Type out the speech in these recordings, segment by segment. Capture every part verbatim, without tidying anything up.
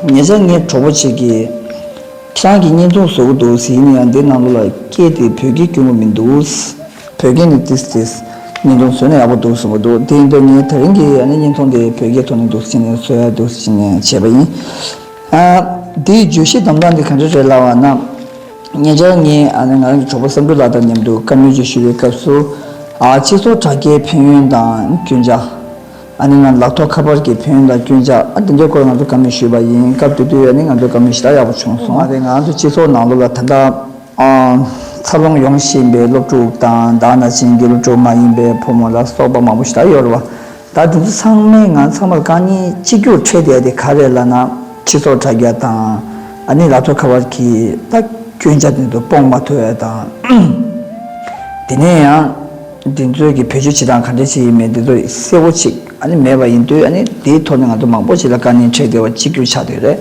ཉེ་ཆར་ངའི་གྲོགས་པོ་གཅིག་གིས། ཁྱེད་རང་གིས་བརྙན་ཐུང་བཟོ་གི་འདུག་ཟེར། ཡིན་ན་ཡང་འདི་ནང་ལོགས་ལ་སྐད་དེ་བོད་སྐད་སྐྱོན་གྱི་མི་འདུག་བོད་སྐད་ནས་ཏིས་ཏིས་བརྙན་ཐུང་བཟོས་ན་ཡག་པོ་འདུག་གསུངས་པ་འདུག་དེ་ཡིན་དུས་ངས་དེ་རིང་གི་ཨ་ནི་བརྙན་ཐུང་དེ་བོད་སྐད་ཐོག་ནས་འདུག་ཟེར་ནས་བཟོ་ཡ་འདུག་ཟེར་ནས་བྱས་པ་ཡིན། ཨ། འདིའི་བརྗོད་གཞི་དམ་བཏགས་འདི་ག་འདྲ་རེད་ལབ་པ་ན། ཉེ་ཆར་ངས་ཨ་ནི་ང་རང་གི་གྲོགས་པོ་བསམ་འགྲུབ་ལགས་དང་མཉམ་དུ་བཀའ་མོལ་ཅིག་ཞུ་བའི་སྐབས་སུ། ཨ། སྤྱི་ཚོགས་དྲ་རྒྱའི་ཕན་ཡོན་དང་སྐྱོན་ཆ། ཨ་ནི་ང་ལག་ཐོགས་ཁ་པར་གྱི་ཕན་ཡོན་དང་སྐྱོན་ཆ། ཨ། དེ་འདྲའི་སྐོར་ང་ཚོ་བཀའ་མོལ་ཞུས་པ་ཡིན། སྐབས་དེ་དུས་ཨ་ནི་ང་ཚོ་བཀའ་མོལ་ཞེ་དྲག་ཡག་པོ་བྱུང་སོང་། ཨ་རེད། ང་ཚོ་སྤྱི་ཚོགས་ནང་ལོགས་ལ་ད་ལྟ། ཨ། འཚར་ལོངས་ཡོང་བཞིན་པའི་སློབ་ཕྲུག་དང་ད་ནང་བཞིན་གྱི་སློབ་ཕྲུག་མ་ཡིན་པའི་ཕོ་མོ་ལ་སོགས་པ་མང་པོ་ཞེ་དྲག་ཡོད་རེད་བ། ད་དེ་ཚོ་ཚང་མས་ང་ཚང་མར་དཀའ་ངལ་གཅིག་གྱུར་འཕྲད་བསྡད་དེ་ག་རེ་ལབ་ན། སྤྱི་ཚོགས་དྲ་རྒྱ་དང་། ཨ་ནི་ལག་ཐོགས་ཁ་པར་གྱི་ད་སྐྱོན་ཆ་དེ་ཚོ་སྤོང་མ་ཐུབ་ཡ་དང་། དེ་ནས་ཡང་། དེ་ཚོའི་གི་བེད་སྤྱོད་བྱེད་སྟངས་ག་འདྲ་ཞིག་ཡིན་མིན་དེ་ཚོ་གསལ་པོ་ཅིག་ཨ་ནི་མེད་པ་ཡིན་དུས། ཨ་ནི་དེའི་ཐོག་ནས་ང་ཚོ་མང་པོ་ཞིག་ལ་དཀའ་ངལ་འཕྲད་བསྡད་པ་གཅིག་གྱུར་ཆགས་བསྡད་རེད།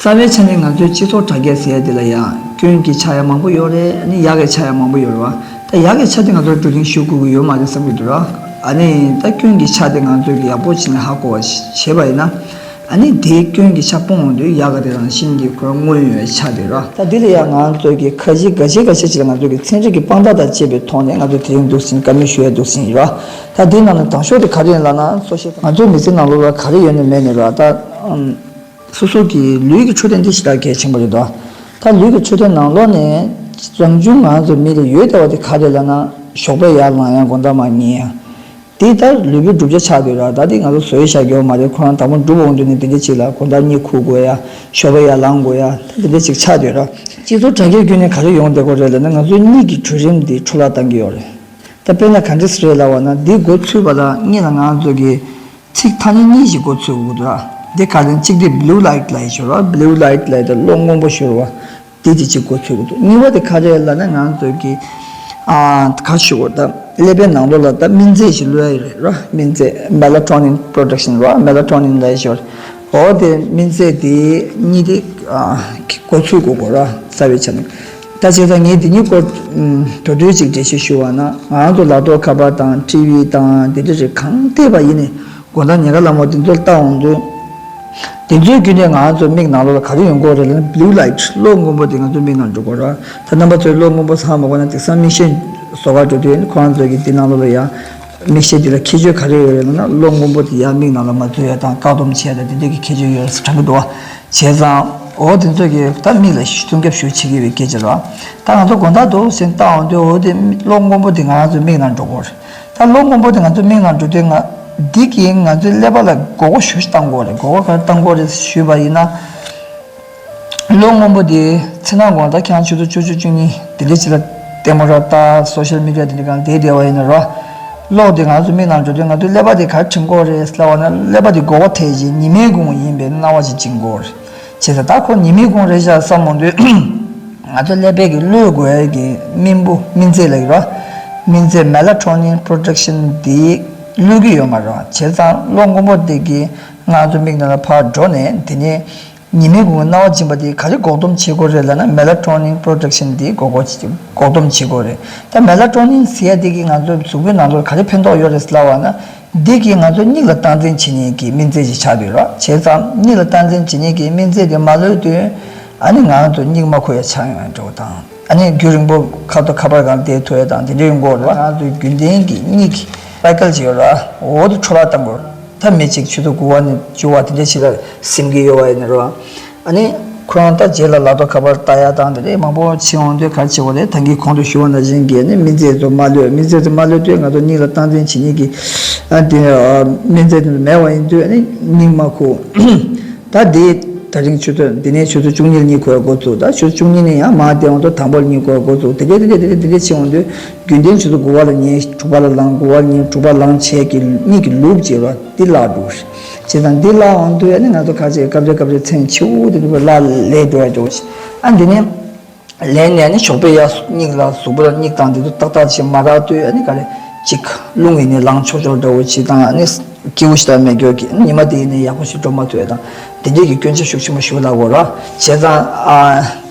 རྩ་བའི་ཆ་ནས་ང་ཚོའི་སྤྱི་ཚོགས་དྲ་རྒྱ་ཟེར་ཡ་དེ་ལ་ཡང་སྐྱོན་གྱི་ཆ་ཡང་མང་པོ་ཡོད་རེད། ཨ་ནི་ཡག་གི་ཆ་ཡང་མང་པོ་ཡོད་རེད་བ། ད་ཡག་གི་ཆ་དེ་ང་ཚོར་བགྲོ་གླེང་ཞུ་དགོས་ཀྱི་ཡོད་མ་རེད་བསམ་གྱི་འདུག་ར། ཨ་ནི་ད་སྐྱོན་གྱི་ཆ་དེ་ང་ཚོས་ཀྱི་ཡག་པོ་བྱས་ནས་ཧ་གོ་བ་བྱས་པ་ཡིན་ན། ཨ་ནི་དེའི་སྐྱོན་གྱི་ཆ་སྤོང་འོང་དུས་ཡག་ག་དེ་རང་བཞིན་གྱིས་ཁོ་རང་མངོན་ཡོང་བའི་ཆ་དེ་ར། ད་འདི་ལ་ཡང་ང་ཚོས་ཀྱི་ཁ་ཤས་འགའ་ཤས་འགའ་ཤས་ཅིག་ལ་ང་ཚོས་ཀྱི་ཚན་རིག་གི་དཔང་རྟགས་དང་བཅས་པའི་ཐོག་ནས་ང་ཚོས་དེ་རིང་འདུག་ཟིན་བཀའ་མོལ་ཞུ་ཡ་འདུག་ཟིན་ཡིན་ར། ད་འདི་ནང་ནས་དང་ཤོས་དེ་ག་རེ་ཡིན་ལབ་ན། སོ་ཤལ་ང་ཚོའི་མི་ཚེ་ནང་ལོགས་ལ་ག་རེ་ཡོད་ནས་མེད་ནས་ར། ད་ཨམ། སོ་སོ་གི་ལུས་ཀྱི་འཕྲོད་བསྟེན་དེ་ཞེ་དྲག་གལ་ཆེན་པོ་རེད་དོ། ད་ལུས་ཀྱི་འཕྲོད་བསྟེན་ནང་ལོགས་ནས་རང་བྱུང་ང་ཚོ་མི་ལ་ཡོད་བསྡད་པ་དེ་ག་རེ་ལབ་ན། ཞོགས་པ་ཡར་ལངས་ཡ། དགོང་དག་མར་ཉལ་ཡ། དེ་ལྟར་ལུས་པོའི་གྲུབ་ཆ་ཆགས་བསྡད་ར། ད་དེ་ང་ཚོ་བཟོ་ཡི་བཞག་ཡོད་མ་རེད། ཁོ་རང་དང་པོ་འགྲུབ་འོང་དུས་ནས་དེ་འདྲ་ཅིག་ལ་དགོང་དག་གཉིད་ཁུག་དགོས་ཡ། ཞོགས་པ་ཡར་ལངས་དགོས་ཡ། ད་དེ་འདྲ་ཅིག་ཆགས་བསྡད་ར། སྤྱི་ཚོགས་དྲ་རྒྱའི་བརྒྱུད་ནས་ག་རེ་ཡོང་བསྡད་ཀྱི་ཡོད་རེད་ལབ་ན། ང་ཚོའི་གཉིད་ཀྱི་གྲོལ་རིམ་དེ་འཕྲོ་བརླག་བཏང་གི་ཡོད་རེད། ད་དཔེར་ན་ག་འདྲ་ཞིག་རེད་ལབ་པ་ན། འདི་འགོ་ཚུགས་པ་དང་སྔོན་ལ་ང་ཚོ་གི་ཚིག་ཐ་སྙད་གཉིས་ཤིག་འགོ་ཚུགས་དགོས་འདུག་ར། འདི་ག་རེ། གཅིག་དེ་blue light ལབ་ཡ་ཞིག་ཡོད་ར། blue light ལབ་ཡ་དེ་གློག་སྔོན་པོ་ཞིག་ཡོད་ར། དེ་དེ་གཅིག་འགོ་ཚུགས་དགོས་འདུག་གཉིས་པ་དེ་ག་རེ་ལབ་ན། ང་ཚོ་གི་ཨ། ག་ཞུ་དགོས། ད་ཀླད་པའི་ནང་ལོགས་ལ་ད་སྨན་རྫས་ཤིག་བླུགས་ཡ་རེད་ར། སྨན་རྫས་melatonin production ར། melatonin ལབ་ཡ་ཞིག་ཡོད་རེད། འོ་དེ་སྨན་རྫས་དེ་གཉིས་དེ་ཨ། འགོ་ཚུགས་དགོས་དགོས་ར། རྩ་བའི་ཆ་ནས། ད་བྱས་ཙང་ངས་འདི་གཉིས་སྐོར་མདོར་བསྡུས་ཅིག་འགྲེལ་བཤད་ཞུ་བ་ན། ང་ཚོ་ལག་ཐོགས་ཁ་པར་དང་ཊི་ཝི་དང་དེ་འདྲ་རིགས་གང་བལྟས་པ་ཡིན་ནའི། དགོང་དག་ཉལ་ཁ་ལ་མོ་དེ་ཚོ་ལྟ་འོང་དུས། དེ་ཚོའི་བརྒྱུད་ནས་ང་ཚོ་མིག་ནང་ལོགས་ལ་ག་རེ་ཡོང་གི་ཡོད་རེད་ལབ་ན། blue light གློག་སྔོན་པོ་དེ་ང་ཚོའི་མིག་ནང་འགྲོ་གི་ཡོད་རེད། ད་རྣམ་པ་ཚོས་གློག་སྔོན་པོ་ཚང་མ་གོ་ན། དེང་སང་མིག་ཤེལ་བཟོ་གར་འགྲོ་དུས་ཁོ་རང་ཚོ་གིས་འདི་ནང་ལོགས་ལ་ཡང་མིག་ཤེལ་འདི་ལ་ཁྱད་ཆོས་ག་རེ་ཡོད་རེད་ལབ་ན། གློག་སྔོན་པོ་དེ་ཡང་མིག་ནང་ལ་མ་འཛུལ་ཡ་དང་བཀག་སྡོམ་བྱེད་ཡ་དང་དེ་འདྲ་གི་ཁྱད་ཆོས་ཡོད་རེད་ཟེར་དྲན་གྱི་འདུག་བ། བྱས་ཙང་འོ་དེ་ཚོ་གིས་ད་མིག་ལ་སྲུང་སྐྱོབ་ཞེ་པོ་བྱེད་ཀྱི་ཡོད་པའི་སྐད་ཆ་རེད་བ། ད་ང་ཚོ་དགོང་དག་འདུག་སེ་ལྟ་འོང་དུས། འོ་དེ་གློག་སྔོན་པོ་དེ་ང་ཚོའི་མིག་ནང་འགྲོ་གི་ཡོད་རེད། ད་གློག་སྔོན་པོ་དེ་ང་ཚོའི་མིག་ནང་འགྲོ་དུས། ང་འདི་གིས་ང་ཚོའི་ཀླད་པ་ལ་མགོ་སྐོར་ཞེ་པོ་ཞིག་བཏང་གི་ཡོད་རེད། མགོ་སྐོར་ག་རེ་བཏང་གི་ཡོད་རེད་ཞུས་པ་ཡིན་ན། གློག་སྔོན་པོ་དེ་ཚེ་ནང་དགོང་དག་ཁྱེད་རང་ཆུ་ཚོད་བཅུ་གཅིག་བཅུ་གཉིས་དེ་འདྲ་ཅིག་ལ་ལྟད་མོ་ར་ལྟ། སོ་ཤལ་མི་ཌི་ཡ་དེ་འདྲ་སྒང་བསྡད་བསྡད་པ་ཡིན་ན་ར། གློག་དེ་ང་ཚོའི་མིག་ནང་འགྲོ་དུས། ང་ཚོའི་ཀླད་པ་དེ་ག་རེ་དྲན་གྱི་ཡོད་རེད་ལབ་པ་ན། ཀླད་པ་དེ་མགོ་སྐོར་ཐེབས་བྱས་ཉི་མའི་གུང་ཡིན་པའི་སྣང་བ་ཞིག་འབྱིན་གྱི་ཡོད་རེད། བྱས་ཙང་ད་ཁོ་ཉི་མའི་གུང་རེད་ཤག་བསམ་འོང་དུས། ང་ཚོ་ཀླད་པའི་གི་བློས་འགེལ་ཡ་གི་སྨན་བུ། སྨན་རྫས་ལབ་ཀྱི་ར། སྨན་རྫས་melatonin production དེ་བླུག་གི་ཡོད་མ་རེད། བྱས་ཙང་གློག་སྔོན་པོ་དེ་གིས་ང་ཚོ་མིག་ནང་ལ་ཕར་འགྲོ་ནས། དེ་ནས་ཉི་མའི་གུང་གི་སྣང་བ་སྦྱིན་པ་དེ་ག་རེ་འགོག་སྡོམ་བྱེད་དགོས་རེད་ལབ་ན། melatonin production དེ་འགོག་འགོག་འགོག་སྡོམ་བྱེད་དགོས་རེད། ད་melatonin ཟེར་ཡ་དེ་གིས་ང་ཚོའི་གཟུགས་པོའི་ནང་ལོགས་ག་རེ་ཕན་ཐོགས་ཡོད་རེད་ལབ་པ་ན། འདི་གིས་ང་ཚོ་གཉིད་ལ་སྟངས་འཛིན་བྱེད་མཁན་གྱི་སྨན་རྫས་ཤིག་ཆགས་བསྡད་ར། བྱས་ཙང་གཉིད་ལ་སྟངས་འཛིན་བྱེད་མཁན་གྱི་སྨན་རྫས་དེ་མ་གློད་དུས། ཨ་ནི་ང་ཚོ་གཉིད་མ་ཁུག་ཡ་ཆགས་ཡོང་ཡ་འདྲ་བོ་དང་། ཨ་ནི་རྒྱུན་རིང་པོ་ཁ་ཐོག་ཁ་པར་སྒང་བསྡད་ཐུབ་ཡ་དང་དེ་འདྲ་ཡོང་གི་ཡོད་རེད་བ། ང་ཚོའི་རྒྱུན་ལྡན་གྱི་གཉིད་ཀྱི་སའི་ཀལ་ཅིག་ཡོད་རེད་བ། འོ་དེ་འཕྲོ་བརླག་བཏང་གི་ཡོད་རེད། ད་མི་གཅིག་ཆུ་ཚོད་དགུ་པ་ནས་བཅུ་པ་དེ་འདྲ་ཞིག་ལ་ཟིན་གྱི་ཡོད་པ་ཡིན་ན་རེད་བ། ཨ་ནི་ཁོ་རང་ད་རྗེས་ལ་ལག་ཐོགས་ཁ་པར་ལྟ་ཡ་དང་དེ་འདྲ་མང་པོ་བྱེད་འོང་དུས་ག་རེ་བྱེད་དགོས་རེད། ད་གིན་གོང་དུ་ཞུས་པ་ནང་བཞིན་གྱི་ཨ་ནི་སྨན་རྫས་དེ་ཚོ་མ་གློད། སྨན་རྫས་དེ་མ་གློད་དུས་ང་ཚོ་གཉིད་ལ་སྟངས་འཛིན་བྱེད་མཁན་གྱི། ཨ། དེ། ཨ། སྨན་རྫས་དེ་ཚོ་མེད་པ་ཡིན་དུས་ཨ་ནི་གཉིད་མ་ཁུག་ད་དེ་ད་རིང་ཆུ་ཚོད་འདི་ནས་ཆུ་ཚོད་བཅུ་གཉིས་ལ་གཉིད་ཁུག་ཡ་འགོ་བཙུགས། ད་ཆུ་ཚོད་བཅུ་གཉིས་ནས་ཡང་མར་བལྟས་འོང་དུས་དང་པོ་ལ་གཉིད་ཁུག་ཡ་འགོ་བཙུགས། དེ་འདྲ་དེ་འདྲ་དེ་འདྲ་དེ་འདྲ་བྱས་འོང་དུས་རྒྱུན་ལྡན་ཆུ་ཚོད་དགུ་པ་ལ་ཉལ། དྲུག་པ་ལ་ལངས། དགུ་པ་ལ་ཉལ། དྲུག་པ་ལངས་བྱས་ཀྱི་གཉིད་ཀྱི་ལུགས་བྱས་པ་འདི་བརླག་འགྲོ་གི་རེད། བྱས་ཙང་འདི་བརླག་འོང་དུས་ཨ་ནི་ང་ཚོ་ཁ་ཅིག་སྐབས་རེ་སྐབས་རེ་མཚན་ཕྱི་པོ་དེ་འདྲ་བརླག་ལས་འགྲོ་ཡ་འགྲོ་གི་རེད། ཨ། འདི་ནས། ལངས་ནས་ཨ་ནི་ཞོགས་པའི་ཡར་གཉིད་ལ་གཟུགས་པོ་ལ་གཉིད་བཏང་དེ་ཚོ་ཏག་ཏག་བྱས་མ་རག་དུས། ཨ་ནི་ག་རེ་ཅིག་རླུང་ཡིན་ནའི་ལངས་ཆོག་ཆོག་འདྲ་བོ་ཅིག་དང་། ཨ་ནི་སྐྱིད་པོ་ཞིག་ད་མེད་རྒྱུ་གི། ཉི་མ་དེ་ཡིན་ནའི་ཡག་པོ་ཞིག་འགྲོ་མ་ཐུབ་ཡ་དང་དེ་འདྲས་ཀྱི་སྐྱོན་ཆ་ཤུགས་ཆེན་པོ་ཞིག་ལབ་དགོས་ར། བྱས་ཙང་ཨ།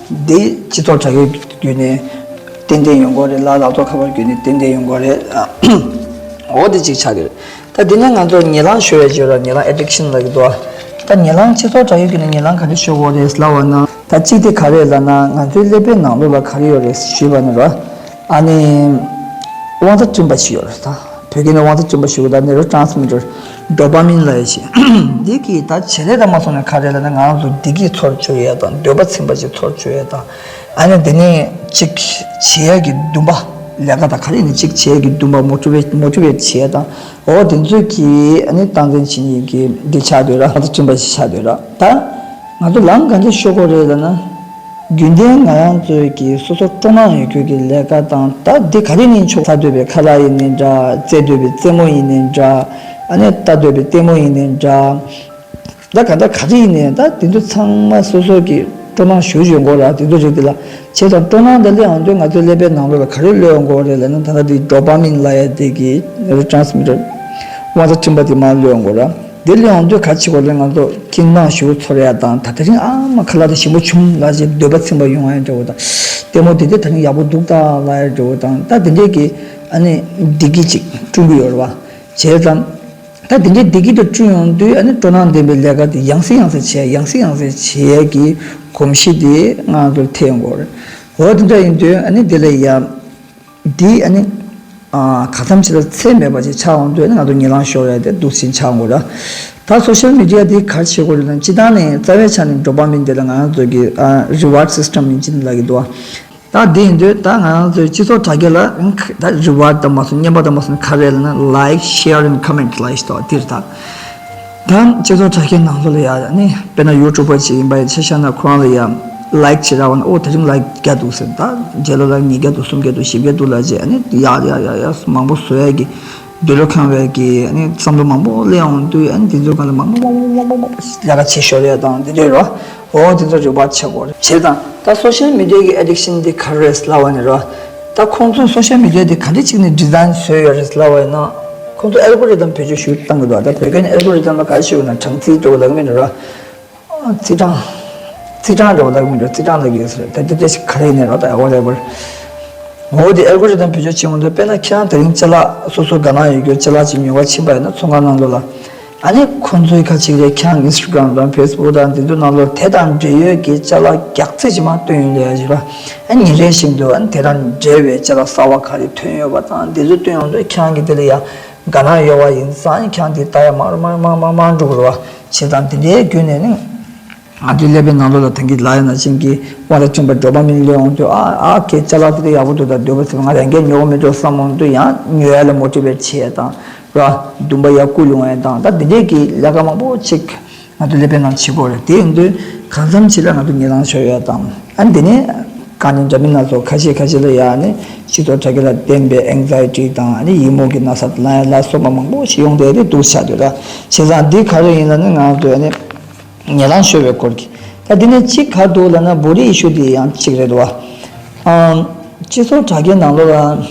འདི་སྤྱི་ཚོགས་དྲ་རྒྱའི་བརྒྱུད་ནས་ཏན་ཏན་ཡོང་གི་རེད་ལ། ལག་ཐོགས་ཁ་པར་བརྒྱུད་ནས་ཏན་ཏན་ཡོང་གི་རེད། འོ་དེ་གཅིག་ཆགས་ཀྱི་རེད། ད་དེ་ནས་ང་ཚོ་ཉེ་ལམ་ཞུ་ཡ་ཅིག་ཡོད་ར། ཉེ་ལམ་addiction ལབ་ཀྱི་འདུག་ཨ། ད་ཉེ་ལམ་སྤྱི་ཚོགས་དྲ་རྒྱའི་བརྒྱུད་ནས་ཉེ་ལམ་ག་འདྲ་ཤོར་གྱི་ཡོད་རེད་ལབ་པ་ན། ད་གཅིག་དེ་ག་རེ་ལབ་ན། ང་ཚོའི་ཀླད་པའི་ནང་ལོགས་ལ་ག་རེ་ཡོད་རེད་ཞུས་པ་ན་ར། ཨ་ནི། དབང་རྩ་བསྐྲུན་པ་ཞིག་ཡོད་རེད། ད་བོད་སྐད་ནས་དབང་རྩ་བསྐྲུན་པ་ཞིག་ཡོད། ད་ནེ་རོ་ཊ་རན་སི་མི་ཊར་ཌོ་པ་མིན་ལབ་ཡ་ཞིག་འདི་གིས་ད་བྱེད་ལས་དང་མ་སོང་ནས་ག་རེ་ལབ་ན། ང་རང་ཚོ་བདེ་སྐྱིད་ཚོར་བཅུག་ཡ་དང་། འདོད་པ་ཚིམ་པ་ཞིག་ཚོར་བཅུག་ཡ་དང་། ཨ་ནི་དེ་ནས་གཅིག་བྱེད་ཡ་གི་འདུན་པ། ལས་ཀ་དང་ག་རེ་ཡིན་ནའི་གཅིག་བྱེད་ཡ་གི་འདུན་པ། མོ་ཊི་ཝེ་མོ་ཊི་ཝེ་ཊི་བྱེད་ཡ་དང་། འོ་དེ་ཚོ་གི་ཨ་ནི་སྟངས་འཛིན་བྱེད་མཁན་གྱི་འདི་ཆགས་སྡོད་ར། དབང་རྩ་བསྐྲུན་པ་ཞིག་ཆགས་སྡོད་ར། ད་ང་ཚོ་ལམ་ག་འདྲ་ཤོར་གྱི་ཡོད་རེད་ལབ་ན། རྒྱུན་ལྡན་ང་རང་ཚོའི་གི་སོ་སོ་སྤྲོ་སྣང་ཡོད་རྒྱུ་གི་ལས་ཀ་དང་། ད་འདི་ག་རེ་ཡིན་ཆོག་ཟ་འདོད་པའི་ཁ་ལག་ཡིན་ནའི་འདྲ། རྩེ་འདོད་པའི་རྩེད་མོ་ཡིན་ནའི་འདྲ། ཨ་ནི་ལྟ་འདོད་པའི་ལྟད་མོ་ཡིན་ནའི་འདྲ། ད་ག་འདྲ་ག་རེ་ཡིན་ནའི་ད་དེ་ཚོ་ཚང་མ་སོ་སོ་གི་སྤྲོ་སྣང་ཞུ་ཡོང་གི་ར། དེ་ཚོ་རིགས་དེ་ལ་བྱས་ཙང་། སྤྲོ་སྣང་དེ་སླེབས་ཡོང་དུས་ང་ཚོའི་ཀླད་པའི་ནང་ལོགས་ལ་ག་རེ་སླེབས་ཡོང་གི་ཡོད་རེད་ལབ་ན། ད་ལྟ་དེ་ཌོ་པ་མིན་ལབ་ཡ་དེ་གི་ནེ་རོ་ཊ་རན་སི་མི་ཊར་དབང་རྩ་བསྐྲུན་པ་དེ་མར་སླེབས་ཡོང་གི་ར། དེ་སླེབས་ཡོང་དུས་ག་རེ་བྱེད་དགོས་རེད། ང་ཚོ་སྐྱིད་སྣང་ཞིག་ཚོར་ཡ་དང་། ད་དེ་རིང་ཨ་མ་ཁ་ལག་དེ་ཞིམ་པོ་བྱུང་ལབ་བྱས་འདོད་པ་ཚིམ་པ་ཡོང་ཡ་འདྲ་བོ་དང་། ལྟད་མོ་དེ་དེ་དེ་རིང་ཡག་པོ་འདུག་ད་ལབ་ཡ་འདྲ་བོ་དང་། ད་དེ་འདྲས་ཀྱི་ཨ་ནི་བདེ་སྐྱིད་ཅིག་བསྐྲུན་གྱི་ཡོད་རེད་བ། བྱས་ཙང་། ད་དེ་འདྲའི་བདེ་སྐྱིད་དུ་བསྐྲུན་ཡོང་དུས། ཨ་ནི་སྤྲོ་སྣང་ལྡན་པའི་ལས་ཀ་དེ་ཡང་སེ་ཡང་སེ་བྱས། ཡང་སེ་ཡང་སེ་བྱེད་ཡས་ཀྱི་གོམས་གཤིས་དེ་ང་ཚོར་ཐེབས་ཡོང་གི་རེད། འོ་དེ་འདྲ་ཡིན་དུས་ཨ་ནི་དེ་ལ་ཡ། འདི་ཨ་ནི། ཨ། གང་འཚམ་ཞིག་ལ་ཚད་མེད་པ་ཞིག་ཆགས་ཡོང་དུས། ཨ་ནི་ང་ཚོ་ཉེ་ལམ་ཤོར་ཡ་དེ་འདུག་སེ་ཆགས་ཡོང་གི་རེད། ད་སོ་ཤལ་མི་ཌི་ཡ་དེ་ག་རེ་བྱེད་དགོས་རེད་ན། སྤྱིར་བཏང་ནས་རྩ་བའི་ཆ་ནས་ཌོ་པ་མིན་དེ་ལ་ང་ཚོ་གི་ཨ་རི་ཝར་ཌི་སི་སི་ཊམ་ཡིན་གཅིག་ལབ་ཀྱི་འདུག་བ། ད་འདི་ཡིན་དུས་ད་ང་རང་ཚོའི་སྤྱི་ཚོགས་དྲ་རྒྱ་ལ་ད་རི་ཝར་ཌི་དང་མ་སོང་། བརྙན་པར་དང་མ་སོང་ག་རེ་ལབ་ན། like, share and comment ལབ་ཡ་ཞིག་འདུག་དེ་རེད་ད། ད་སྤྱི་ཚོགས་དྲ་རྒྱའི་ནང་ལོགས་ལ་ཡ་ནི། དཔེར་ན་ཡུ་ཊུབ་པ་ཅིག་ཡིན་པ་ཡིན་ཆ་བཞག་ན། ཁོ་རང་ལ་ཡ་ལའིཀ་བྱེད་རག་པ་ན། ཨོ་དེ་རིང་ལའིཀ་བརྒྱ་འདུག་ཟེར། ད་རྗེས་ལ་ལའིཀ་ཉིས་བརྒྱ་འདུག་སུམ་བརྒྱ་འདུག་བཞི་བརྒྱ་འདུག་ལབ་བྱས། ཨ་ནི་ཡ་ཡ་ཡ་ཡ་མང་པོ་བཟོ་ཡ་གི་འདོད་བློ་ཁེངས་པའི་གི་ཨ་ནི་བསམ་བློ་མང་པོ་སླེབས་ཡོང་དུས། ཨ་ནི་དེ་ཚོའི་སྒང་ལ་མང་པོ་མང་པོ་མང་པོ་མང་པོ་ལས་ཀ་བྱེད་ཤོར་ཡ་དང་དེ་འདྲ་རོ། འོ་དེ་ཚོ་རི་ཝར་ཌི་བྱེད་དགོས་རེད། བྱས་ཙང་ད་སོ་ཤལ་མི་ཌི་ཡ་གི་ཨེ་ཌིག་ཤན་དེ་ག་རེ་རེད་ལབ་པ་ན་རོ། ད་ཁོང་ཚོས་སོ་ཤལ་མི་ཌི་ཡ་དེ་ག་འདྲ་ཅིག་ནས་ཌི་ཛའིན་བཟོས་ཡོད་རེད་ལབ་པ་ན། ཁོང་ཚོས་ཨལ་གོ་རི་དམ་བེད་སྤྱོད་ཞིག་བཏང་གི་འདུག་ད་བོད་སྐད་ནས་ཨལ་གོ་རི་དམ་ལ་ག་རེ་ཞུ་དགོས་ན། གྲངས་རྩིས་འདྲ་བོ་ལབ་ཀྱི་མིན་འགྲོ་ར། རྩིས་གྲངས། རྩིས་གྲངས་འདྲ་བོ་ལབ་ཀྱི་མིན་འགྲོ། རྩིས་གྲངས་ལབ་ཀྱི་ཡོད་ས་རེད། ད་དེ་འདྲ་ཞིག་ག་རེ་ཡིན་ནའི་རོ། ད་ཝ་ཊེ་ཝར། འོ་དེ་ཨལ་གོ་རི་དམ་བེད་སྤྱོད་བྱེད་ཡོང་དུས། དཔེར་ན་ཁྱེད་རང་དེ་རིང་ཅ་ལག་སོ་སོ་དགའ་སྣང་ཡོད་རྒྱུ་ཅ་ལག་ཅིག་ཉོ་ག་ཕྱིན་པ་ཡིན་ན། ཚོང་ཁང་ནང་ལོགས་ལ། ཨ་ནི་ཁོང་ཚོའི་ཁ་ཅིག་རེད། ཁྱེད་རང་ཨིན་སི་ཊ་གྷ་རམ་དང་ཕེ་སི་བུག་དང་དེ་ཚོའི་ནང་ལོགས་དེ་དང་འབྲེལ་ཡོད་ཀྱི་ཅ་ལག་རྒྱག་རྩིས་ཅིག་མར་བཏོན་ཡོང་ལབ་ཡ་ཞིག་ར། ཨ་ཉིན་རེ་བཞིན་དུ་ཨ་ནི་དེ་དང་འབྲེལ་བའི་ཅ་ལག་གསར་པ་ག་རེ་ཐོན་ཡོད་པ་དང་དེ་ཚོ་བཏོན་ཡོང་དུས། ཁྱེད་རང་གིས་དེ་ལ་ཡ་དགའ་སྣང་ཡོད་པ་ཡིན་ཙང་། ཨ་ནི་ཁྱེད་རང་དེ་ལྟ་ཡ་མར་མར་མར་མར་མར་འགྲོ་གི་རེད་བ། བྱས་ཙང་དེ་འདྲའི་བརྒྱུད་ནས་ནི། ང་ཚོའི་ཀླད་པའི་ནང་ལོགས་ལ་ད་གིན་ལབ་ཡ་ནང་བཞིན་གྱི་དབང་རྩ་བསྐྲུན་པ་ཌོ་པ་མིན་སླེབས་ཡོང་དུས། ཨ་ཨ་ཀའི་ཅ་ལག་དེ་འདྲ་ཡག་པོ་འདུག་ད་འདོད་པ་ཚིམ། ང་རང་གིས་ཉོ་གི་མི་འདུག་བསམ་ཡོང་དུས། ཡང་ཉོ་ཡ་ལ་མོ་ཊི་ཝེཊ་བྱེད་ཡ་དང་ར། འདུན་པ་ཡར་བསྐུལ་ཡོང་ཡ་དང་། ད་འདི་འདྲའི་གི་ལས་ཀ་མང་པོ་ཅིག་ང་ཚོ་ཀླད་པའི་ནང་བྱེད་དགོས་རེད། དེ་ཡིན་དུས་གང་འཚམ་ཅིག་ལ་ང་ཚོ་ཉེ་ལམ་ཤོར་ཡ་དང་། ཨ་ནི་དེ་ནས་དཀའ་ངལ་འདྲ་མིན་སྣ་ཚོགས་ཁ་ཤས་ཁ་ཤས་ལ་ཡ་ནི་སྤྱི་ཚོགས་དྲ་རྒྱ་ལ་བརྟེན་པའི་ཨེང་ཛའི་ཊི་དང་། ཨ་ནི་ཡིད་སྨོན་གྱི་ན་ཚ་ལ་ཡ་ལ་སོགས་པ་མང་པོ་ཞིག་ཡོང་བསྡད་དེ་འདུག་ཆགས་འདུག་ར། བྱས་ཙང་འདི་ག་རེ་ཡིན་ལབ་ན། ང་ཚོ་ཨ་ནི། ཉེ་ལམ་ཤོར་བའི་སྐོར་གྱི། ད་འདི་ནས་གཅིག་ག་རེ་འདུག་ལབ་ན། བོ་ཌི་ཨི་ཤུ་དེ་ཡང་གཅིག་རེད་འདུག་བ། ཨམ། སྤྱི་ཚོགས་དྲ་རྒྱའི་ནང་ལོགས་ལ་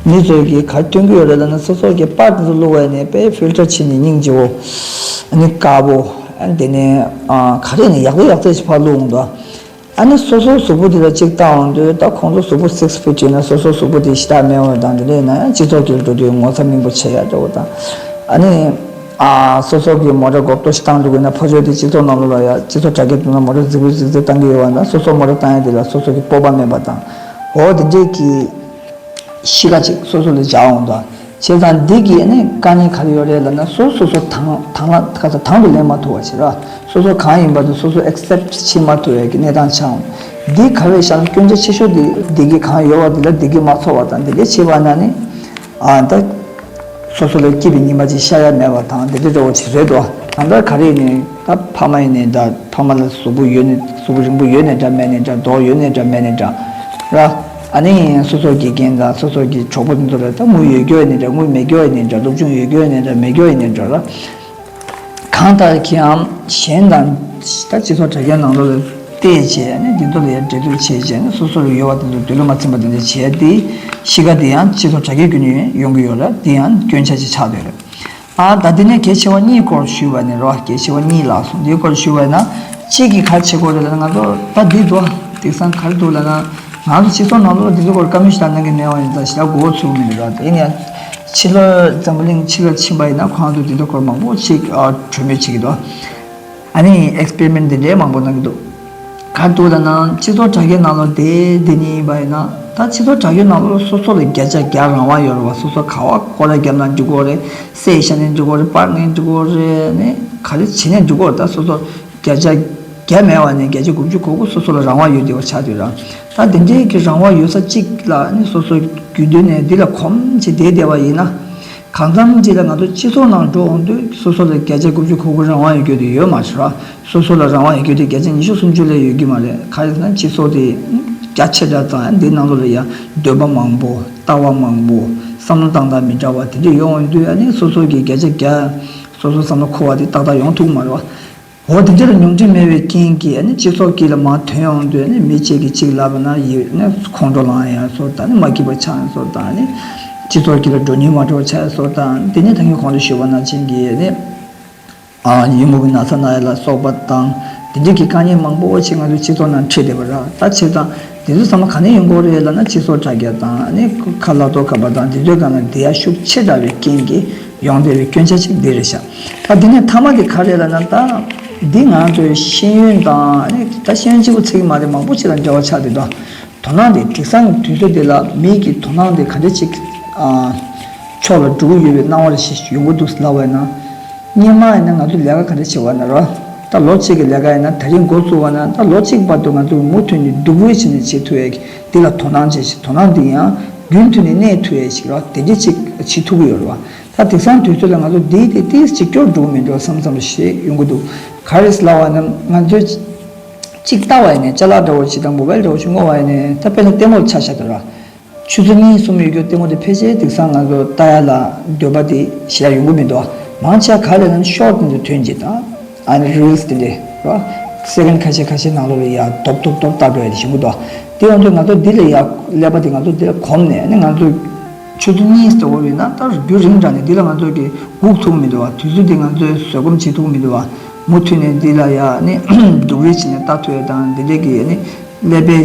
མི་ཚོས་ཀྱིས་ག་རེ་སྟོན་གྱི་ཡོད་རེད་ལབ་ན། སོ་སོ་གི་པར་དེ་ཚོ་བླུགས་པ་ནས་དཔེ་ཕིལ་ཊར་བྱས་ནས་སྙིང་རྗེ་བོ། ཨ་ནི་དཀར་པོ། ཨ་ནི་དེ་ནས་ཨ་ག་རེ་ནས་ཡག་པོ་ཡག་པོ་ཞིག་ཕར་བླུགས་འོང་འདུག་ཨ་ནི་སོ་སོའི་གཟུགས་པོ་དེ་ལ་གཅིག་བལྟ་འོང་དུས། ད་ཁོང་ཚོ་གཟུགས་པོ་སིགས་ཕིཊ་ཡིན་ན། སོ་སོའི་གཟུགས་པོ་དེ་ཞེ་དྲག་དམན་བ་དང་དེ་འདྲ་ཡིན་ན་ཡང་སྤྱི་ཚོགས་ཀྱི་འགྲོ་དུས་ངོ་ཚ་སྙིང་པོ་བྱེད་ཡ་འདྲ་བོ་དང་། ཨ་ནི། ཨ། སོ་སོ་གི་མོ་ཊ་གོག་ཏོ་ཞིག་བཏང་འགྲོ་དགོས་ན། ཕར་ཕྱོགས་དེ་སྤྱི་ཚོགས་ནང་ལོགས་ལ་ཡ། སྤྱི་ཚོགས་དྲ་རྒྱའི་དོན་ལ་མོ་ཊ་རྫིག་པོ་རྫིག་རྫིག་བཏང་གི་ཡོད་པ་ན། སོ་སོ་མོ་ཊ་བཏང་ཡ་དེ་ལ་སོ་སོ་གི་སྤོབས་པ་མེད་པ་དང་། འོ་དེ་འདྲས་ཀྱི་གཤིས་ཀ་ཅིག་སོ་སོ་ལ་འཇགས་འོང་དང་། བྱས་ཙང་འདི་གི་ཨ་ནི་དཀའ་ངལ་ག་རེ་ཡོད་རེད་ལབ་ན། སོ་སོ་སོ་དང་དང་ལ་ཁ་ཚ་དང་དུ་ལེན་མ་ཐུབ་པ་ཞིག་ར། སོ་སོ་གང་ཡིན་པ་དེ་སོ་སོ་ཨེག་སེབ་བྱེད་མ་ཐུབ་པའི་གི་གནས་སྟངས་ཆགས་འོང་། འདི་ག་རེ་བྱས་ན། སྐྱོན་ཆ་ཆེ་ཤོས་དེ་འདི་གི་གང་ཡོད་པ་དེ་ལ་འདི་གི་མ་ཚོར་བ་དང་། འདི་འདྲས་བྱས་པ་ན་ནི། ཨ། ད་སོ་སོ་ལ་སྐྱིད་པའི་ཉི་མ་ཅིག་ཤར་ཡ་མེད་པ་དང་། དེ་འདྲ་འདྲ་བོ་ཅིག་རེད་དོ། གང་ལྟར་ག་རེ་ཡིན་ནའི་ད་ཕ་མ་ཡིན་ནའི་འདྲ། ཕ་མ་ལ་གཟུགས་པོ་ཡོད་ནའི། གཟུགས་པོ་རིང་པོ་ཡོད་ནའི་འདྲ། མེད་ནའི་འདྲ། མདོག་ཡོད་ནའི་འདྲ། མེད་ནའི་འདྲ་ར། ཨ་ནི་སོ་སོ་དགེ་རྒན་དང་སོ་སོ་གི་གྲོགས་པོ་དེ་ཚོ་ལ་ད་དངུལ་ཡོད་རྒྱུ་ཡིན་ནའི་འདྲ། དངུལ་མེད་རྒྱུ་ཡིན་ནའི་འདྲ། སློབ་སྦྱོང་ཡོད་རྒྱུ་ཡིན་ནའི་འདྲ། མེད་རྒྱུ་ཡིན་ནའི་འདྲ་ར། གང་ལྟར་གྱིའམ་གཞན་དང་ད་སྤྱི་ཚོགས་དྲ་རྒྱའི་ནང་ལོགས་ལ་བལྟས་བྱས་ནས། འདི་ཚོ་ལ་ཡང་འབྲེལ་གཏུག་བྱས་བྱས་ནས། སོ་སོར་ཡོད་པ་དེ་ཚོ་འདོད་བློ་མ་ཚིམ་པ་དེ་འདྲ་བྱས་ཏེ། གཤིས་ཀ་དེ་ཡང་སྤྱི་ཚོགས་དྲ་རྒྱའི་བརྒྱུད་ནས་ཡོང་གི་ཡོད་རེད། དེ་ཡང་སྐྱོན་ཆ་ཅིག་ཆགས་བསྡད་རེད། ཨ། ད་དེ་ནས་གལ་ཆེ་བ་གཉིས་སྐོར་ཞུས་པ་ནི་རོ། གལ་ཆེ་བ་གཉིས་ལབ་སོང་། འདིའི་སྐོར་ཞུས་པ་ན། གཅིག་གིས་ག་རེ་བྱེད་དགོས་རེད་ལབ་ན། ང་ཚོ་ད་འདི་འདུག་དེང་སང་ག་རེ་འདུག་ལབ་ན། ང་ཚོ་སྤྱི་ཚོགས་ནང་ལོགས་འདི་ཚོ་སྐོར་བཀའ་མོལ་ཞིག་གནང་མཁན་མེད་པ་ཡིན་ཙང་ཞེ་དྲག་མགོ་བོ་ཚོས་མི་འདུག་ར། དེ་ཡིན་ཡང་ཕྱི་ལོགས་འཛམ་བུ་གླིང་ཕྱི་ལ་ཕྱིན་པ་ཡིན་ན། ཁོང་ཚོས་འདི་ཚོ་སྐོར་མང་པོ་ཅིག་ཨ། གྲོས་མོལ་བྱེད་ཀྱི་འདུག་ཨ་ནི་ཨེག་སི་པེ་རི་མེན་ཊི་འདི་འདྲའི་མང་པོ་གནང་གི་འདུག་ག་རེ་འདུག་ལབ་ན་སྤྱི་ཚོགས་དྲ་རྒྱའི་ནང་ལོགས་དེ་འདི་གཉིས་ཡིན་པ་ཡིན་ན། ད་སྤྱི་ཚོགས་དྲ་རྒྱའི་ནང་ལོགས་སོ་སོ་ལ་བརྒྱ་ཆ་བརྒྱ་རང་དབང་ཡོད་རེད་བ། སོ་སོ་ག་བ་སྐོར་ར་བརྒྱབ་ན་འགྲིག་གི་རེད། སེ་བཞག་ནས་འགྲིག་གི་རེད། པར་ནས་འགྲིག་གི་རེད། ནས་ག་རེ་བྱས་ནས་འགྲིག་གི་རེད། ད་སོ་སོ་བརྒྱ་ཆ་བརྒྱ་མེད་པ་ནས་བརྒྱ་ཆ་དགུ་བཅུ་གོ་དགུ་སོ་སོ་ལ་རང་དབང་ཡོད་བསྡད་པ་ཆགས་བསྡད་ར། ད་དེ་འདྲའི་གི་རང་དབང་ཡོད་ས་གཅིག་ལ་ནི་སོ་སོ་རྒྱུན་དུ་ནས་འདི་ལ་གོམས་བྱས་བསྡད་བསྡད་པ་ཡིན་ན། གང་འཚམ་ཅིག་ལ་ང་ཚོ་སྤྱི་ཚོགས་ནང་འགྲོ་འོང་དུས་སོ་སོ་ལ་བརྒྱ་ཆ་དགུ་བཅུ་གོ་དགུ་རང་དབང་ཡོད་རྒྱུ་དེ་ཡོད་མ་རེད་ར། སོ་སོ་ལ་རང་དབང་ཡོད་རྒྱུ་དེ་བརྒྱ་ཆ་ཉི་ཤུ་སུམ་ཅུ་ལས་ཡོད་ཀྱི་མ་རེད། ག་རེ་ཟེར་ན་སྤྱི་ཚོགས་དེ་རྒྱ་ཆེ་དྲགས་ཙང་འདི་ནང་ལོགས་ལ་ཡ་འདོད་པ་མང་པོ། ལྟ་བ་མང་པོ། བསམ་བློ་བཏང་སྟངས་མི་འདྲ་བ་དེ་འདྲ་ཡོང་འོང་དུས་ཨ་ནི་སོ་སོ་གི་བརྒྱ་ཆ་བརྒྱ་སོ་སོ་བསམ་བློ་འཁོར་བ་དེ་ཏག་ཏག་ཡོང་ཐུབ་ཀྱི་མ་རེད་བ། འོ་དེ་འདྲ་ལ་ཉུང་འཕྲི་མེད་པའི་རྐྱེན་གྱིས་ཨ་ནི་སྤྱི་ཚོགས་དཀྱིལ་ལ་མར་ཐོན་ཡོང་དུས་ཨ་ནི་མི་གཅིག་གིས་གཅིག་ལབ་པ་ན་ཡིད་ནི་ཁོང་ཁྲོ་ལངས་ཡ་བཟོ་དང་ནི་མ་སྐྱིད་པ་ཆགས་ཡ་བཟོ་དང་ནི་སྤྱི་ཚོགས་དཀྱིལ་ལ་འགྲོ་སྙིང་མ་བྲོ་བ་ཆགས་ཡ་བཟོ་དང་དེ་ནི་ད་གིན་གོང་དུ་ཞུས་པ་ནང་བཞིན་གྱི་ནི་ཨ་ཡི་མུག་གི་ན་ཚ་ན་ཡ་ལ་སོགས་པ་དང་དེ་འདྲའི་གི་དཀའ་ངལ་མང་པོ་ཞིག་ང་ཚོའི་སྤྱི་ཚོགས་ནང་འཕྲད་བསྡད་པ་ར། ད་བྱས་ཙང་དེ་ཚོ་ཚང་མ་ག་ནས་ཡོང་གི་རེད་ལབ་ན་སྤྱི་ཚོགས་དྲ་རྒྱ་དང་ནི་ཁ་ལག་ཐོག་ཁ་པར་དང་དེ་ཚོའི་སྒང་ལ་བསྡད་ཡ་ཤུགས་ཆེ་དྲགས་པའི་རྐྱེན་གྱིས། ཡོང་བསྡད་པའི་སྐྱོན་ཆ་གཅིག་འདི་རེད་ཤག་ད་འདི་ནས་མཐའ་མ་དེ་ག་རེ་ལབ་ན། ད་འདི་ང་ཚོའི་ཤེས་ཡོན་དང་ནི་ད་ཤེས་ཡོན་གཅིག་པུ་ཚིག་མ་རེད། མང་པོ་ཞིག་དང་འབྲེལ་བ་ཆགས་བསྡད་དོ། དོ་སྣང་དེ་དེང་སང་གི་དུས་ཚོད་འདི་ལ་མི་གི་དོ་སྣང་དེ་ག་འདྲ་ཅིག་ཨ་ཕྱོགས་ལ་འགྲོ་གི་ཡོད་པའི་སྣང་བ་ཞིག་ཡོང་གི་འདུག་ལབ་པ་ཡིན་ན། སྔོན་མ་ཡིན་ན་ང་ཚོ་ལས་ཀ་ག་འདྲ་བྱེད་པ་ན་ར། ད་ལོ་གཅིག་གི་ལས་ཀ་ཡིན་ན་ད་རིང་འགོ་བཙུགས་པ་ན་ད་ལོ་གཅིག་བར་དུ་ང་ཚོ་མུ་མཐུད་ནས་སྡུག་རུས་བྱས་ནས་བྱེད་ཐུབ་ཡ་གི་འདི་ལ་དོ་སྣང་བྱེད་ཞིང་། དོ་སྣང་འདི་ཡང་རྒྱུན་མཐུད་ནས་གནས་ཐུབ་ཡ་ཞིག་ར་དེ་འདྲ་ཅིག་བྱེད་ཐུབ་ཀྱི་ཡོད་རེད་བ། ད་དེང་སང་དུས་ཚོད་ལ་ང་ཚོ་འདི་དེ་ཏིས་ཅིག་སྐྱོར་འགྲོ་གི་མི་འགྲོ་བསམ་བསམ་ཞིག་ཡོང་གི་འདུག་ག་རེ་ལབ་པ་ན་ང་ཚོས་གཅིག་ལྟ་བ་ཡིན་ནའི་ཅ་ལག་འདྲ་བོ་ཞིག་དང་མོ་བལ་འདྲ་བོ་ཞིག་བསྔོ་བ་ཡིན་ནའི་ད་དཔེར་ན་ལྟད་མོ་ཆ་བཞག་དང་ར། ཆུ་ཚོད་གཉིས་གསུམ་ཡོད་རྒྱུ་ལྟད་མོ་དེ་ཕལ་ཆེར་དེང་སང་ང་ཚོ་ལྟ་ཡ་ལ་འདོད་པ་དེ་ཞེ་དྲག་ཡོང་གི་མི་འདུག་མང་ཆེ་བ་ག་རེ་ལབ་ན་ཤོར་དེ་ཚོ་ཐོན་གྱི་དང་ཨ་ནི་རིལ་སི་དེ་འདྲས་ར། སེ་ཀན་ཁ་ཤས་ཁ་ཤས་ནང་ལོགས་ལ་ཡ་དོབ་དོབ་དོབ་ལྟ་འགྲོ་ཡ་དེ་ཞིག་འདུག་དེ་ཡོང་དུས་ང་ཚོ་འདི་ལ་ཡ་ཀླད་པ་དེ་ང་ཚོ་འདི་ལ་གོམས་ནས་ཨ་ནི་ང་ཚོ་ཆུ་ཚོད་གཉིས་ལྟ་བུ་ཡིན་ན་ད་རྒྱུན་རིང་དྲགས་ནས་འདི་ལ་ང་ཚོ་གི་སྒུག་ཐུབ་མི་འདུག་བ། དུས་ཚོད་འདི་ང་ཚོས་བཟོད་སྒོམ་བྱེད་ཐུབ་མི་འདུག་བ། མུ་མཐུད་ནས་འདི་ལ་ཡ་ནི་སྡུག་རུས་བྱས་ནས་ལྟ་ཐུབ་ཡ་དང་འདི་འདྲས་ཀྱི་ནི་ཀླད་པའི་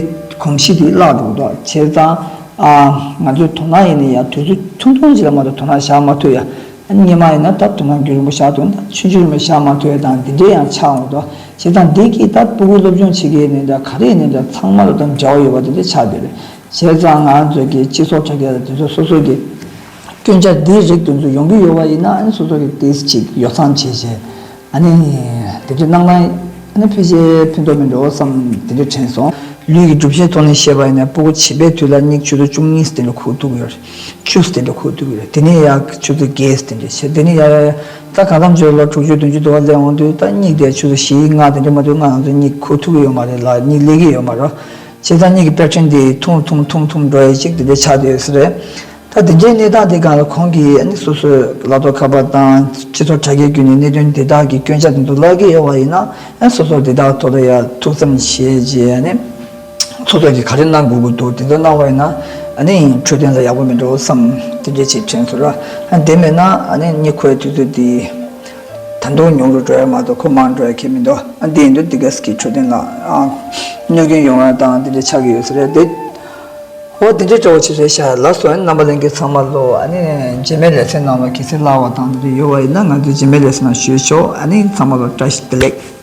གོམས་གཤིས་དེ་བརླག་འགྲོ་གི་འདུག་བྱས་ཙང་ཨ་ང་ཚོའི་དོ་སྣང་ཡིན་ན་ཡ་དུས་ཚོད་ཐུང་ཐུང་ཅིག་ལ་མ་གཏོགས་དོ་སྣང་བཞག་མ་ཐུབ་ཡ། སྔོན་མ་ཡིན་ན་ད་དོ་སྣང་རྒྱུན་རིང་པོ་བཞག་ཐུབ་ན་ད་ཆུང་ཆུང་རིང་པོ་བཞག་མ་ཐུབ་ཡ་དང་འདི་འདྲས་ཡང་ཆགས་འོང་གི་འདུག་བྱས་ཙང་འདི་གིས་ད་ཕྲུ་གུ་སློབ་སྦྱོང་བྱེད་མཁན་ཡིན་ནའི་འདྲ་ག་རེ་ཡིན་ནའི་འདྲ་ཚང་མ་ལ་ད་འབྲེལ་བ་ཡོད་པ་དེ་འདྲ་ཆགས་བསྡད་རེད། བྱས་ཙང་ང་ཚོ་གི་སྤྱི་ཚོགས་དྲ་རྒྱ་ལ་དེ་ཚོ་སོ་སོ་གི་སྐྱོན་ཆ་འདིའི་རིགས་དེ་ཚོ་ཡོང་གི་ཡོད་པ་ཡིན་ན་ཨ་ནི་སོ་སོ་གི་ཏིས་ཅིག་ཡོ་བསྲང་བྱས་བྱས་ཨ་ནི་དེ་འདྲ་གནང་ན་ཨ་ནི་ཕལ་ཆེར་ཕན་ཐོགས་མི་འགྲོ་བསམ་དེ་འདྲ་དྲན་སོང་། ལུས་ཀྱི་གྲུབ་ཆའི་ཐོག་ནས་བཤད་པ་ཡིན་ན་ཕྲུ་གུ་བྱིས་པའི་དུས་ལ་མིག་ཆུ་ཚོད་བཅུ་གཉིས་དེ་འདྲ་ཁུག་ཐུབ་ཀྱི་ཡོད་རེད། བཅུ་དེ་འདྲ་ཁུག་ཐུབ་ཀྱི་རེད། དེ་ནས་ཡར་ཆུ་ཚོད་བརྒྱད་དེ་འདྲ་བྱས་དེ་ནས་ཡར་ཡར་ཡར་ད་གང་འཚམ་ཆུ་ཚོད་ལོ་དྲུག་ཅུ་བདུན་ཅུ་དུ་བ་སླེབས་འོང་དུས་ད་མིག་དེ་ཆུ་ཚོད་བཞི་ལྔ་དེ་འདྲ་མ་གཏོགས་ང་རང་ཚོ་གཉིད་ཁུག་ཐུབ་ཀྱི་ཡོད་མ་རེད་ལ་གཉིད་སླེབས་ཀྱི་ཡོད་མ་རེད། བྱས་ཙང་གཉིད་ཀྱི་པེ་ཊན་དེ་ཐུང་ཐུང་ཐུང་ཐུང་འགྲོ་ཡ་ཅིག་དེ་འདྲ་ཆགས་བསྡད་ཡོད་ས་རེད། ད་དེ་འདྲའི་གནས་སྟངས་དེ་སྒང་ལ་ཁོང་གིས་ཨ་ནི་སོ་སོའི་ལག་ཐོགས་ཁ་པར་དང་སྤྱི་ཚོགས་དྲ་རྒྱའི་བརྒྱུད་ནས་གནད་དོན་དེ་དག་གི་སྐྱོན་ཆ་དེ་ཚོ་བརླག་གི་ཡོད་པ་ཡིན་ན་ཨ་སོ་སོར་དེ་དག་ཐོག་ལ་ཡ་ཐུགས་བསམ་བཞེས་རྗེས་ཨ་ནི་སོ་སོ་གིས་ག་རེ་གནང་དགོས་ཀྱི་འདུག་དེ་ཚོ་གནང་བ་ཡིན་ན་ཨ་ནི་འཕྲོད་བསྟེན་ལ་ཡག་པོ་མི་འགྲོ་བསམ་དེ་འདྲས་ཅིག་དྲན་སོང་ར། ཨ་དེ་མེད་ན་ཨ་ནི་གཉིད་ཁུག་པའི་དུས་ཚོད་དེ་ད་དུང་ཉུང་རུ་འགྲོ་ཡ་མ་གཏོགས་ཁོ་མང་འགྲོ་ཡ་གང་ཡང་མི་འདུག་ཨ་དེ་ཡིན་དུས་དེ་ག་ཙམ་གྱིས་འཕྲོད་བསྟེན་ལ་ཨ་གནོད་སྐྱོན་ཡོང་ཡ་དང་དེ་འདྲས་ཆགས་ཀྱི་ཡོད་ས་རེད་དེ། འོ་དེ་འདྲའི་འདྲ་བོ་ཅིག་རེད་ཤག་ལགས་སོ། ཨ་ནི་རྣམ་པ་ལྷན་རྒྱས་ཚང་མ་ལོ་ཨ་ནི་རྗེས་མའི་ལེ་ཚན་ནང་ལ་གལ་སྲིད་བརླག་པ་དང་དེ་འདྲ་ཡོད་པ་ཡིན་ན་ང་ཚོའི་རྗེས་མའི་ལེ་ཚན་ནང་ཞུས་ཆོག་ཨ་ནི་ཚང་མ་ལོ་བཀྲ་ཤིས་བདེ་ལེགས།